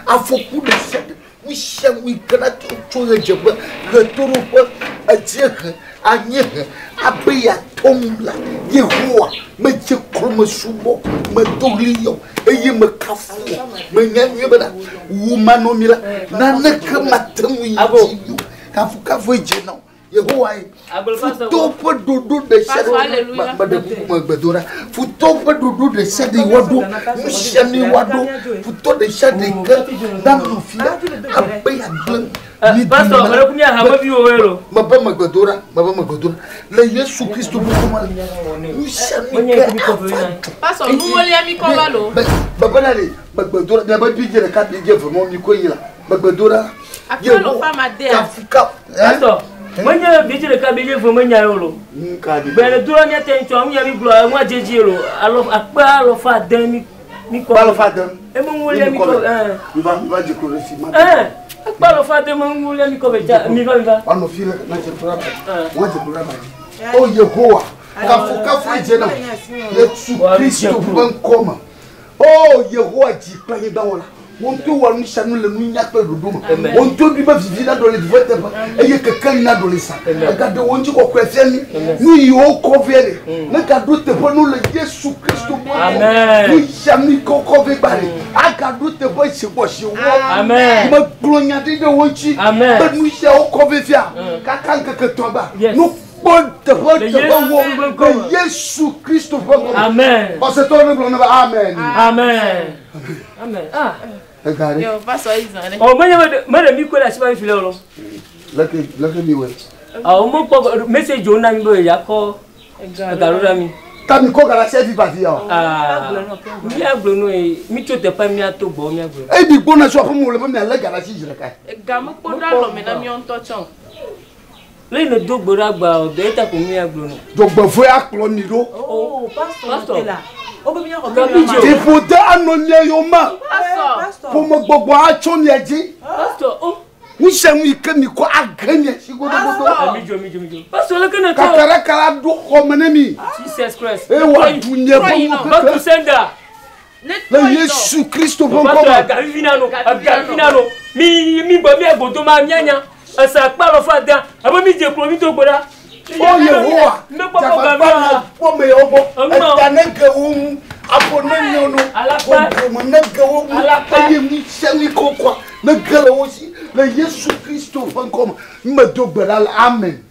Afɔku ɖe sia ɖe, nu sia nu yi ke na tso ɣedzeƒe, ɣetoɖoƒe, edziehe, anyiehe abe yeatɔ ŋu la, Yehowa, medze klo mesubɔ, medo ɣli yɔ eye mekafu wò. Menya nyuie bena wò manɔmi la, naneke mate ŋu yi dzi o. Kafukafue dze na wò. Yehowa ye. Futɔwo ƒe ɖoɖo ɖe sia ɖe meɖe kuku me gbe do ɖa. Futɔwo ƒe ɖoɖo ɖe sia ɖe woaɖo, nu sia nu woaɖo, futɔ ɖe sia ɖe ke nanɔ fi la abe yeagblẽ mi Pastor, mele ku mía hameviwo ye lo. Mebe megbe do ɖa, mebe megbe do ɖa. Le Yesu Kristo ƒe ŋkɔ me la, nu sia nu ke ava dzɔ. Pastor, nuwolia mi kɔ va lo. Mebe na ɖe, megbe do ɖa, miabe bidze ɖeka, bidze eve mɔ mi koe yi la, megbe do ɖa. Akpalo fa ma dea. Kafuka. Pastor, menye bidze ɖeka, bidze eve menya ye lo. Gbe le do ɖa míate ŋu tsɔ ŋu ya mi gblɔ ŋua dze dzi lo. Alo akpe alɔfa ade mi mi kɔ. Alɔfa ade. Eme ŋuwolia mi kɔ. Mi va mi va dze klo ɖe fi ma. Akpe alɔfa ade me ŋuwolia mi kɔ be dza mi va mi va. Wanɔ fi le na dze klo ɖe aba dzi. Wa dze klo ɖe aba dzi. O Yehowa, kafukafu dze na Yesu Kristo ƒe ŋkɔ me. O Yehowa dzi kple anyigba wɔla. Wò ŋutɔ wɔ nu sia nu le nunya kple ɖoɖo me. Wò ŋutɔ ɖoe be vivi naɖɔ le vive teƒe eye kekeli naɖɔ le zã. Egaɖe wò ŋutikɔkɔe fia mí. Nu yiwo kɔ vɛ ɖe, negaɖo teƒe nu le Yesu Kristo ƒe ŋkɔ me. Nu sia nu yi ke wokɔ vɛ gbã ɖe, agaɖo teƒe zi gbɔ zi wɔ. Megblɔ nya ɖi ɖe wo ŋuti be nu siawo kɔ vɛ fia kaka ŋkeke etɔ̃ gba. Nu kpɔ teƒe teƒe wɔ le Yesu Kristo ƒe ŋkɔ me. Xɔsetɔwo negblɔ ne be amen. Amen. Amen. Ah. Ega ɖe. Yo, pastor yi zan ɖe. Oh, menye me ɖe mi koe ɖe asi va fi le o. Leke leke mi wɔ. Ah, wo mekpɔ message wo na mi be yeakɔ ega ɖo ɖa mi. Ta mi kɔ ga ɖe asi hafi va fi ya o. Ah, míagblɔ nu ye mi tso teƒe míato gbɔ míagblɔ. Eyi mi gbɔna tso aƒe me wòle be mialé ga ɖe asi zi ɖeka. Ega mekpɔ ɖo alɔme na míawo ŋutɔ tsã o. Le ne do gbe ɖa gba o, dɔ eta ko míagblɔ nu. Dzɔgbevɔ̃e akplɔ mi ɖo. Oh, pastor, Pastor. la. Gabi dzo. Fiƒode anɔ mia yome. Pastor. Ƒomegbɔgbɔ atso mia dzi. Pastor, oh. Nu sia nu yi ke mi kɔ age mia dzi godogodo. Mi dzo, mi dzo, mi dzo. Pastor, leke ne tɔ. Kakaraka la ɖo xɔme ne mi. Jesus Christ. Eye wòaɖu nye ƒe nuwo Back to kekeŋ. sender. Ne Le tɔ yi nɔ. Yesu Kristo ƒe ŋkɔ Pastor, me. agavi vi na no, agavi vi na no. Mi mi gbɔ mia godo ma mianya. Esa akpa alɔfa ada. Abe mi dze klo mi do gbe ɖa. O Yehowa, Mekpɔ kɔ dzagba gavi na wa. kpɔ me yawo gbɔ. Eŋua. Eta ne ge wo ŋu, afɔ ne nyɔ no, Alakpa. gbɔgbɔme ne ge wo ŋu, Alakpa. eye nu sia nu yi ke wokɔa ne ge le wo si le Yesu Kristo ƒe ŋkɔ me. Medo gbe ɖa le amen.